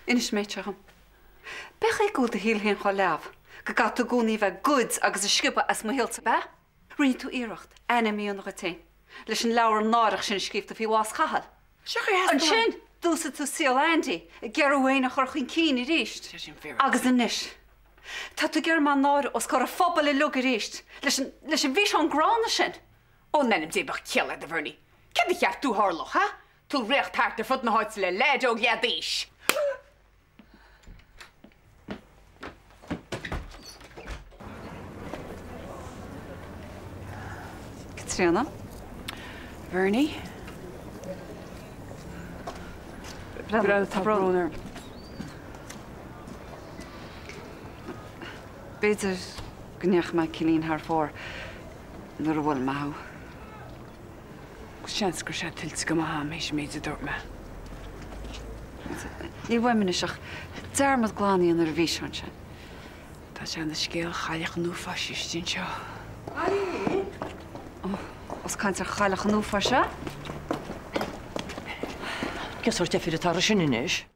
Inis an méid seo dhom. B'é chaoi go bhfuil do shaol féin chomh leamh go gcaithfidh tú i gcónaí a bheith ag goid agus ag sciobadh as mo shaolsa, ab ea? Rinne tú iarracht ainm a dhéanamh dhuit féin leis an leabhar náireach sin a scríobh tú faoi bhás Chathail. Ansin, d'úsaid tú saol Andy ag iarraidh thú féin a chur chun cinn arís. Agus anois, tá tú ag iarraidh mé a náiriú os comhair an phobail uilig arís leis an, leis an bhfíseán gránna sin. Ó, in ainm Dé, bheadh ciall agat, a Bhernie. Céard a cheap tú a tharlódh, ha? Tú ag ritheacht thart ar fud na háite le leaid óg leath d'aois. Caitríona. Bernie. Breathnaigh, tá brón orm. B'fhéidir go ndeachaigh mé cinnín thar fóir nuair a bhuail mé thú. Seans go raibh sé tuillte go maith a'm théis an méid a dúirt mé. Níl uaim anois ach dearmad glan a dhéanamh ar an bhfíseán sin. Tá sé ina scéal chailleach an uafáis istigh anseo. Ó, ós caint ar chailleach an uafáis, é? Cén sórt deifir atá air sin anois?